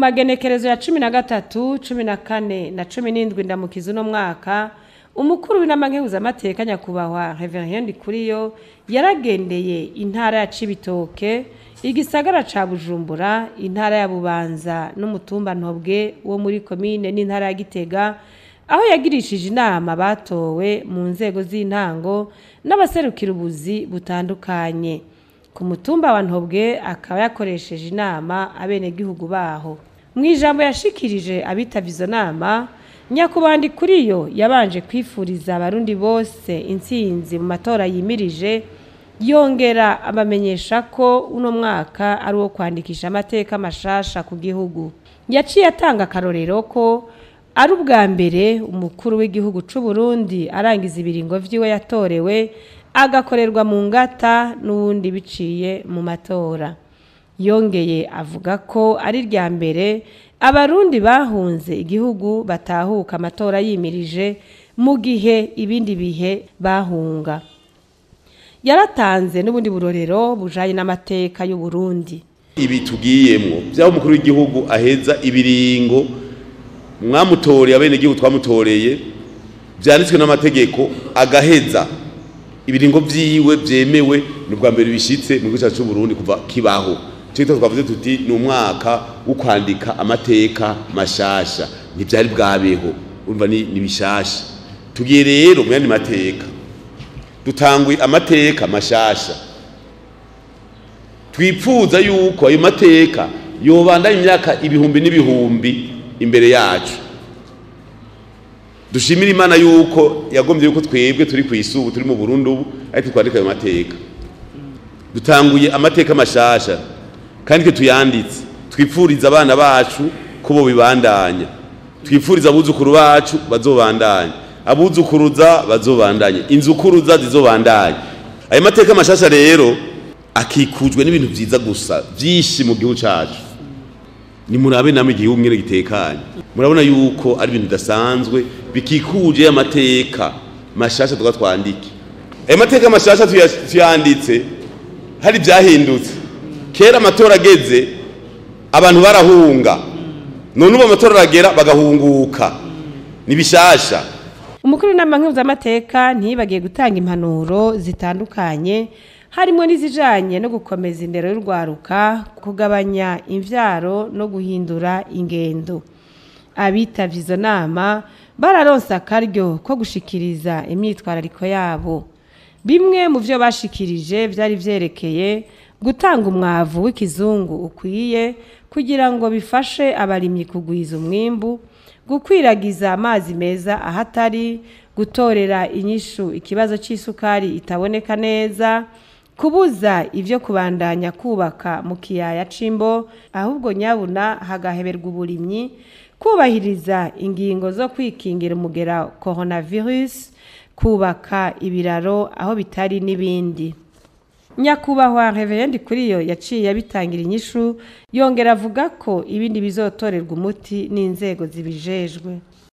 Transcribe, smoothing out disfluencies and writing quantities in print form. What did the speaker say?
Magenekerezo ya 13, 14 na 17 Ndamukiza uno mwaka, umukuru w'inama nkehuzamateka, nyakubahwa Reverien Ndikuriyo, yaragendeye intara ya Cibitoke, igisagara ca Bujumbura, intara ya Bubanza n'umutumba Ntobwe wo muri komine n'intara ya Gitega, aho yagirishije inama batowe mu nzego z'intango n'abaserukira ubuzi butandukanye. Ku mutumba wa Ntobwe akaba yakoresheje inama abenegihugu baho. Mu ijambo yashikirije abitavye izo nama, nyakubahwa Ndikuriyo yabanje kwifuriza Abarundi bose intsinzi mu matora yimirije, yongera abamenyesha ko uno mwaka ari uwo kwandikisha amateka mashasha ku gihugu. Yaciye atanga akarorero ko ari ubwa mbere umukuru w'igihugu c'u Burundi arangiza ibiringo vyiwe yatorewe agakorerwa mu ngata n'uwundi biciye mu matora. Yongeye avuga ko ari irya mbere Abarundi bahunze igihugu batahuka amatora yimirije, mu gihe ibindi bihe bahunga. Yaratanze n'ubundi burorero bujanye n'amateka y'u Burundi. Ibi tugiyemwo vyaba umukuru w'igihugu aheza ibiringo mwamutoreye, abenegihugu twamutoreye, vyanditswe n'amategeko, agaheza ibiringo vyiwe vyemewe, ni ubwa mbere bishitse mu gihugu cyacu c'u Burundi kuva kibaho. Cyo twavuze tuti ni umwaka wo kwandika amateka mashasha, ntivyari bwabeho, urumva ni bishasha. Tugiye rero mu yandi mateka, dutanguye amateka mashasha, twipfuza yuko ayo mateka yobandanya imyaka ibihumbi n'ibihumbi imbere yacu. Dushimira Imana yuko yagombye yuko twebwe turi ku isi ubu, turi mu Burundi ubu, ariko twandika ayo mateka. Dutanguye amateka mashasha kandi twe tuyanditse, twipfuriza abana bacu ko bo bibandanya, twipfuriza abuzukuru bacu bazobandanya, abuzukuruza bazobandanya, inzukuruza zizobandanya. Ayo mateka mashasha rero akikujwe n'ibintu vyiza gusa vyinshi mu gihugu cacu. Nimurabe namwe igihugu mwene gitekanye, murabona yuko ari ibintu bidasanzwe bikikuje amateka mashasha tuba twandike. Ayo mateka mashasha tuyanditse hari byahindutse. Kera amatora ageze abantu barahunga, none ubu amatora aragera bagahunguka, ni bishasha. Umukuru w'inama nkehuzamateka ntiyibagiye gutanga impanuro zitandukanye, harimo n'izijanye no gukomeza indero y'urwaruka, kugabanya imvyaro no guhindura ingendo. Abitavye izo nama bararonse akaryo ko gushikiriza imyitwarariko yabo. Bimwe mu vyo bashikirije vyari vyerekeye gutanga umwavu w'ikizungu ukwiye kugira ngo bifashe abarimyi kugwiza umwimbu, gukwiragiza amazi meza ahatari, gutorera inyishu ikibazo c'isukari itaboneka neza, kubuza ivyo kubandanya kubaka mu kiyaya c'Imbo ahubwo nyabuna hagaheberwa uburimyi, kubahiriza ingingo zo kwikingira umugera coronavirus, kubaka ibiraro aho bitari n'ibindi. Nyakubahwa Reverien Ndikuriyo yaciye abitangira inyishu, yongera avuga ko ibindi bizotorerwa umuti n'inzego zibijejwe.